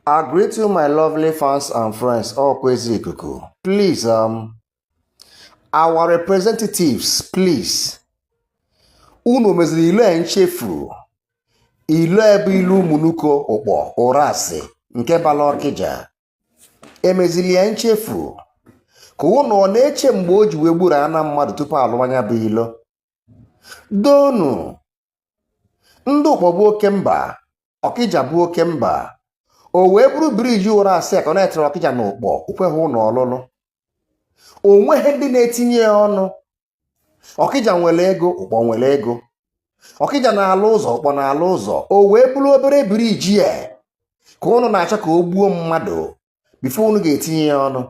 I greet you, my lovely fans and friends, all crazy ikuku. Please, our representatives, please. Unu meziri ile nchefu, ile ebe ilu Umunuko Ụkpọ Ụrasị nke bala Ọkịja. Emezili ya nchefu ka unu ọ na-eche mgbe o ji wee gburu ana mmadụ tupu alụwanya bụ ilo. Donu, ndị Ụkpọ bụ oke mba, Ọkịja bụ oke mba. O wee bụrụ bridge Ụrasị a connectịrị Ọkịja na Ụkpọ okweghị ụlọ ọlụlụ. O nweghị ndị na-etinye ya ọnụ. Ọkịja nwere ego, Ụkpọ nwere ego. Ọkịja na-alụ ụzọ, Ụkpọ na-alụ ụzọ. O wee bụrụ obere bridge a ka ụnụ na-achọ ka o gbuo mmadụ before unu ga-etinye ya ọnụ.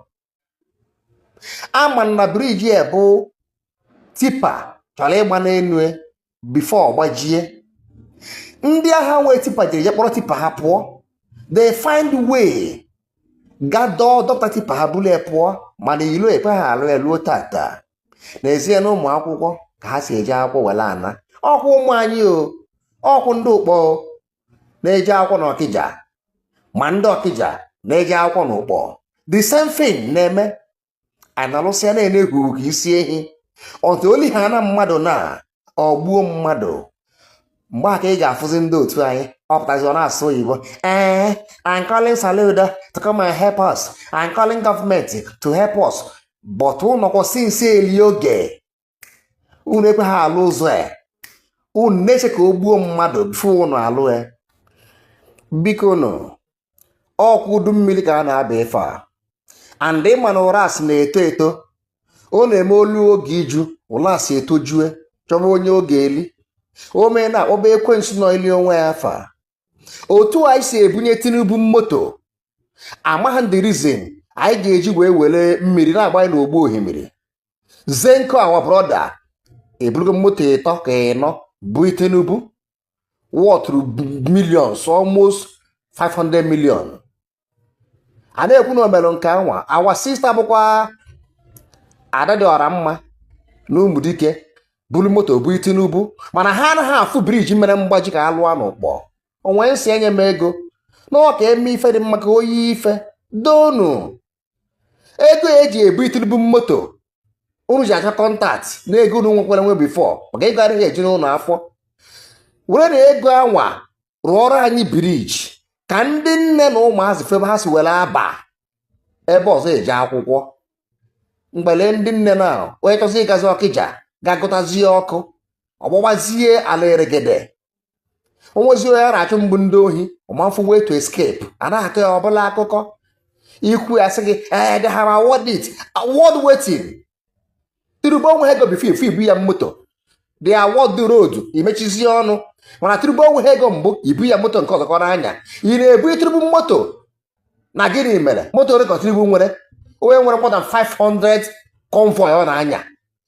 Ama na bridge a bụ tipper chọrọ ịgba n'elu before ọ gbajie. Ndị agha nwee tipper jere je kpọrọ tipper ha pụọ. They find way ga dọọ dọpụta tipper ha bulu ya pụọ, mana ilo ekwe ha alụ ya luo tata. N'ezie na ụmụ akwụkwọ ka ha si eje akwụkwọ were ana. Ọkwa ụmụ anyị o, ọkwụ ndị Ụkpọ na-eje akwụkwọ n'Ọkịja, ma ndị Ọkịja na-eje akwụkwọ n'Ụkpọ. The same thing na-eme. Analụsịa na-ene huru ka isi ehi. Ọtụ oli ha na mmadụ na ọgbuo mmadụ. Mgbe a ka ị ga-afụzi ndị otu anyị ọ pụtazi ọ na-asụ oyibo, "Ee, I'm calling Soludo to come and help us. I'm calling government to help us." But ụnọkwa since eli oge unu ekwe ha alụ ụzọ a, unu na-eche ka o gbuo mmadụ before unu alụ ya. Biko nụ, ọkwa udu mmiri ka a na-aba ife a, and ịma na ụrasị na-eto eto, ọ na-eme olu oge iju ụlasị etojue chọba onye oge eli o mee na akpọba ekwensu nọ ili onwe ya afa. Otu anyị si ebunye Tinubu moto, amaghị the reason anyị ga-eji wee were mmiri na-agbanye n'ogbu ohimiri. Zenko, our brother, eburugo moto ịtọ ka ịnọ bụ Tinubu wọtụrụ millions, almost 500 million. A na-ekwu na omelụ nke anwa. Our sister bụkwa ada dị ọra mma na Ụmụdike buru moto bụ Tinubu, mana ha anaghị afụ bridge mere mgbaji ka alụọ n'Ụkpọ. Onwe nsị enye m ego na ọ ka eme ife dị mma ka oyi ife. Donu, ego eji ebu Tinubu moto unu ji achọ contact na ego unu nwekwara nwe before, maka ego adịghị eji n'ụlọ afọ. Were na ego anwa rụọrọ anyị bridge ka ndị nne na ụmụazị febe ha si were aba ebe ọzọ eje akwụkwọ. Mgbele ndị nne na onye chọzi ịgazi Ọkịja ga-agụtazie ọkụ ọgbọgbazie ala eregede onwezi onye a na-achụ mbụ ndị ohi ọmafụ way to escape. Anaghị akọ ya ọbụla akụkọ ikwu ya sị gị, "Ee, they have award it." Award wetin? Tinubu onwe ego before ifu ibu ya moto. They award the road, imechizie ọnụ. Mana Tinubu onwe ego mbụ ibu ya moto nke ọzọ kọrọ anya. Ị na-ebu Tinubu moto na gịnị mere? Moto ole ka Tinubu nwere? Onye nwere more than 500 convoy ọ na-anya,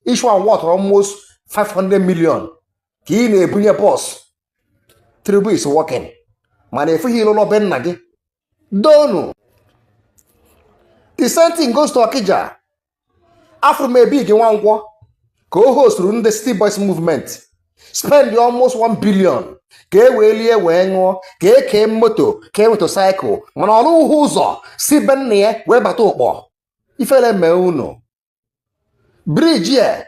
each one worth almost 500 million, ka ị na-ebunye bus. Tinubu is working, mana efughị ịlụlọ be nna gị. Donu, the same thing goes to Okija. Afụrụ m ebe gị Nwankwọ ka o hosturu ndị City Boys Movement, spend almost 1 billion ka e wee lie wee ṅụọ, ka e kee moto, ka e motorcycle, mana ọ rụghị ụzọ si be nna ya wee bata Ụkpọ. Ifele mee unu. Bridge a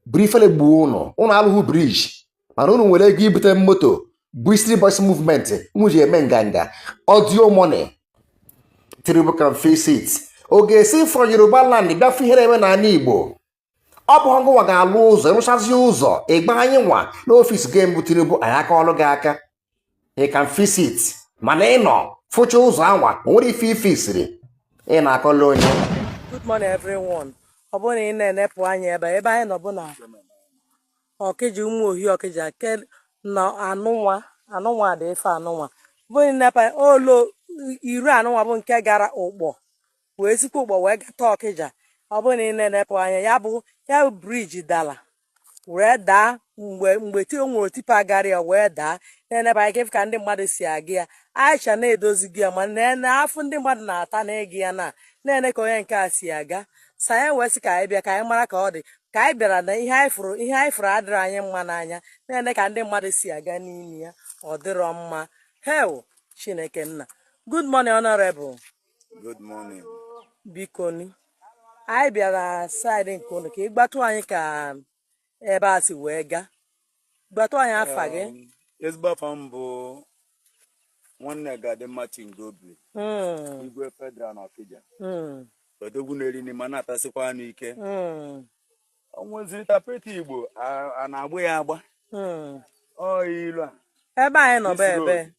bụrụ ifele gbuo unu. Unu alụghị bridge, mana unu nwere ego ibute moto bụ City Boys Movement unu ji eme nganga. Audio money, Tinubu can face it. Ọ ga-esi from Yoruba land bịa fụ ihe na-eme n'ala Igbo? Ọ bụ ngụnwa ga-alụ ụzọ, ịrụchazi ụzọ ịgba anyị nwa n'office gị mbụ. Tinubu, anyị aka ọlụ gị aka. Ị can fix it, mana ị nọ fụcha ụzọ anwa, o nwere ife ifisiri ị na-akọla onye. Good morning, everyone. Ọ bụrụ na ị na-enepụ anya ebe anyị nọ bụ na Ọkịja, ụmụ ohi Ọkịja nke nọ anụnwa anụnwa dị ife anụnwa. Ọ bụrụ na ị na-enepụ anya olo iru anụnwa bụ nke gara Ụkpọ wee sikwa Ụkpọ wee gata Ọkịja. Ọ bụrụ na ị na-enepụ anya, ya bụ bridge dara wee daa mgbe o nwere tipper gara ya wee daa. Na-enebe anya ka ndị mmadụ si aga ya aịcha na-edozi gị ya, ma na afọ ndị mmadụ na-ata n'ịga ya na na-ene ka onye nke a si aga. Sa anyị wee sị ka anyị bịa ka anyị mara ka ọ dị. Ka anyị bịara na ihe anyị fụrụ adịrọ anyị mma n'anya. Na-ene ka ndị mmadụ si aga n'ime ya, ọ dịrọ mma. Hel, Chineke nna. Good morning, Honorable. Good morning. Biko ni, anyị bịara side nke unu ka ị gbatụ anyị ka ebe a si wee gaa. Gbatụ anyị afa gị. Ezigbo afa m bụ nwanne Gadi Martin Gobi, Igwe Federal na Ọkịja. Odogwu na-eri n'ime na-atasịkwa anụ ike. Onweziri tapeti Igbo a na-agba ya agba. Ọ ilu a. Ebe anyị nọ bụ This ebe. road.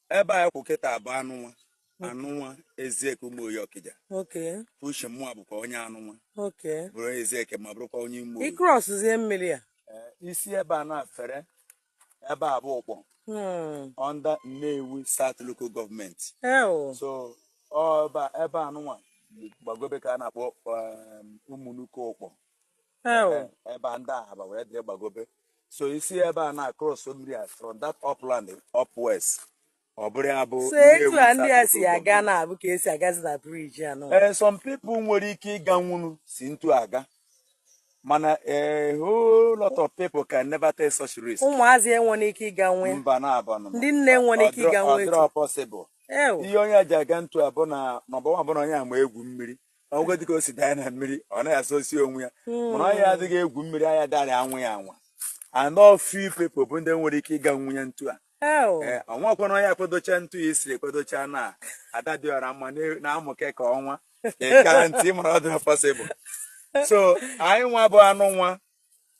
Ebe anyị kwụ kịta bụ Anụnwa. Anụnwa Ezieke Ụmụoyi Ọkịja. Uche mụa bụkwa onye Anụnwa. Bụrụ Ezieke ma bụrụkwa onye Imo. Ị crosszie mmiri a. Isi ebe a na-afere ebe a bụ Ụkpọ under Nnewi South Local Government. Ew. So ọ ebe anụnwa gbagobe ka a na-akpọ Ụmụnukwu Ụkpọ. Ew. Ebe a ndị Ahaba wee dịrị gbagobe. So isi ebe a na-across mmiri a from that upland upwards, ọ bụrụ ya bụ So etu Nnewi a ndị a South si Local aga Government. na-abụ ka esi agazi na bridge a nọ. Ee, some people nwere ike ịga nwunu si ntu aga, mana a whole lot of people can never take such risk. Ụmụazị enwere ike ịga nwee. Mba na-abụ. Ndị nne nwere ike ịga nwee. Ọ dịrọ possible. Ew. Ihe onye ji aga ntu abụ na number one bụ na onye ama egwu mmiri. Ọgwụgwọ dịka o si daa na mmiri, ọ naghị asosi onwe ya, mana onye adịghị egwu mmiri anya darị anwụ ya anwa, and all few people bụ ndị nwere ike ịga nwunye ntu a. Ew. Ee, ọnwakwana onye akwadocha ntu ya isiri ekwadocha na ada dị ọra mma na-amụke ka ọnwa ịka ntị mara, ọ dị possible. So anyị nwa bụ anụ nwa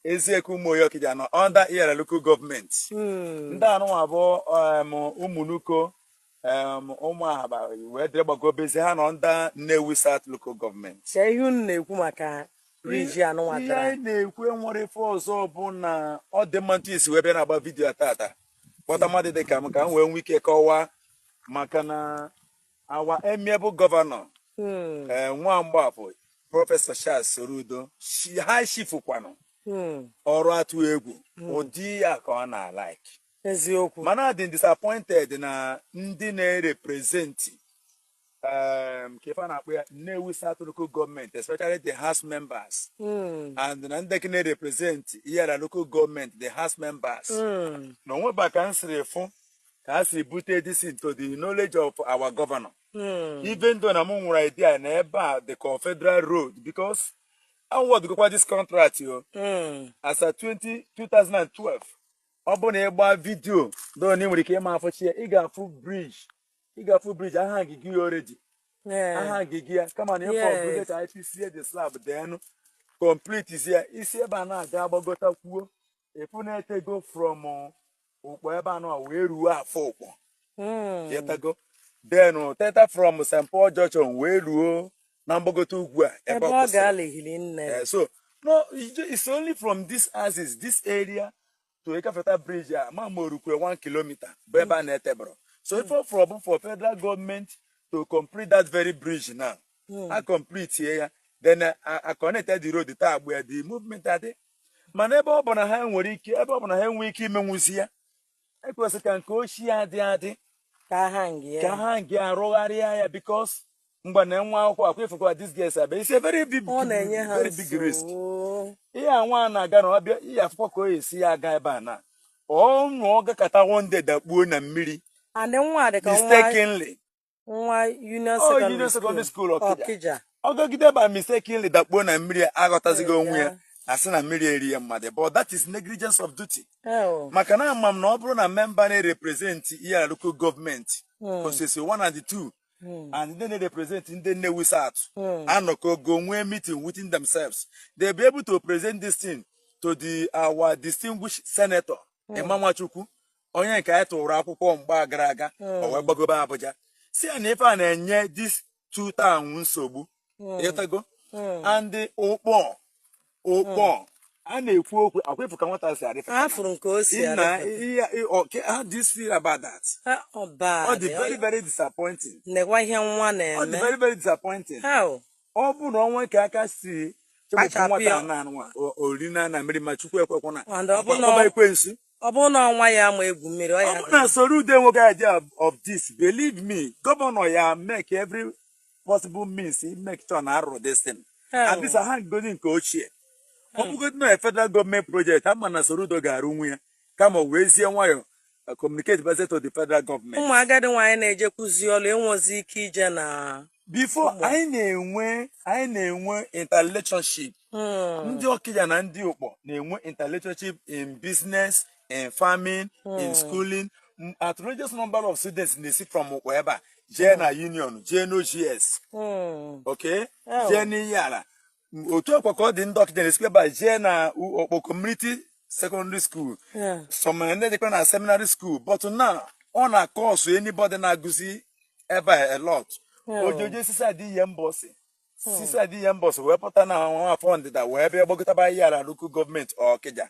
Eziekwu Ụmụoyi Ọkịja nọ under Ihiala Local Government. Ndị anụnwa bụ Ụmụnuko, ụmụ Ahaba wee dịrị gbagobezi, ha nọ under Nnewi South Local Government. Chee ihe unu na-ekwu maka bridge anụnwa Ihe dara. anyị na-ekwu enwere ife ọzọ bụ na ọ dị mma ntụ isi wee bịa na-agba video tata, kpọta mmadụ dị ka m ka m wee nwee ike kọwaa maka na our amiable governor, nwa Mgbafọ, Professor Charles Soludo, ha shifukwanụ ọrụ atụ egwu ụdị ya ka ọ na-alike. Eziokwu. Mana adị disappointed na ndị na-erepresenti ka ife a na-akpọ ya Nnewi South Local Government, especially the House members, and na ndị na-represent Ihiala Local Government, the House members, na onweba ka m siri fụ ka ha si bute this into the knowledge of our governor, even though na m nwere idea na ebe a the Confederal Road, because awardgokwa this contract yo as at 20 2012. Ọ bụ na ịgba video do na ị nwere ike ịma afọchi ya, ị ga-afụ bridge, ị ga-afụ bridge aha ngigi ya already. Aha ngigi ya kama na ịfọ ọbụla ka anyị sie the slab, then complete ya. Isi ebe a na-aga agbagotakwuo, ịfụ na-etego from Ụkpọ ebe a nọ wee ruo Afọ Ụkpọ. Yetago then teta from St. Paul Junction wee ruo na mgbagote ugwu a ebe ebe ọ ọ kwụsịrị. ga-ala ehili nne. So no, it's only from this axis, this area to Ekafeta Bridge a ma ma orukwe 1 kilometer bụ ebe a na-etebụrụ. So if for federal government to complete that very bridge now, a complete ya, then a connect the road taa agba ya, the movement adị. Mana ebe ọ bụ na ha nwere ike, ebe ọ bụ na ha enwe ike imenwuzi ya, ekwesịrị ka nke ochie adị adị ka ha ngi ka ya. Ha nke arụgharịa ya, because mgbe na nwa akwụkwọ akwa ifekwa this girls abịa, it's a very big, Ọ na-enye ha very big risk. nsogbu. Ihe a nwa na-aga na ọbịa ihe akwụkwọ ka o esi ya aga ebe a na ọ nụọ gakata one day dakpuo na mmiri And nwa dị ka nwa mistakenly. Nwa Union Oh, Secondary Union Secondary School School, Okija. Okija. Ọ gagide ebe a mistakenly dakpuo na mmiri, aghọtazighị onwe ya, Yeah. asị na mmiri eri ya mmadụ, but that is negligence of duty. Ew. Maka na ama m na ọ bụrụ na member na-represent ihe local government constituency 1 and 2 and ndị na-represent ndị Nnewi South anọkọgo nwee meeting within themselves, they be able to present this thing to the our distinguished senator Emma Nwachukwu, onye nke anyị tụrụ akwụkwọ mgbe gara aga, o wee gbagobe Abuja si ya na ife a na-enye this two town nsogbu. Ịghọtago? And Ụkpọ, Ụkpọ a na-ekwu okwu akwa efu ka nwata si arịfe. Afụrụ nke o si Nna, arịfe. ihe okay, how do you feel about that? Ọ Ọ dị bad. very very disappointing. Nekwa ihe nwa Ọ dị na-eme. very very disappointing. How? Ọ bụ na ọnwa ka aka si chụpụ Kpachapụ nwata ya. na anụnwa orina na mmiri, ma Chukwu ekwekwana And ọ bụ na ọba ekwensu. Ọ bụrụ na ọnwa ya ama egwu mmiri ọ Ọ ya bụ na Soludo enweghị idea of this, believe me, governor ya make every possible means he make sure na arụ this thing. At least ha godi nke ochie, ọ bụgodị na federal government project ama na Soludo ga-arụ nwu ya, kama o wee zie nwayọ. Communicate bazie to the federal government. Ụmụ agadi nwaanyị na-ejekwuzi ọlụ enwezi ike ije na Before, anyị na-enwe interrelationship. Ndị Ọkịja na ndị Ụkpọ na-enwe interrelationship in business, in farming, in schooling. Outrageous number of students na-esi from Ụkpọ ebe a jee na Union, jee n'OGS, okay, jee n'Ihiala. Otu ọkwa ka ọ dị, ndị Ọkịja na-esikwa ebe a jee na Ụkpọ Community Secondary School, some ndị dịkwa na seminary school. But now ọ na-akọsụ anybody na-agụzi ebe a a lot. Ojoje sisadi ihe mbọsị sisadi ihe mbọsị wee pụta na nwa afọ ndịda wee bịa gbagotaba Ihiala Local Government, Ọkịja.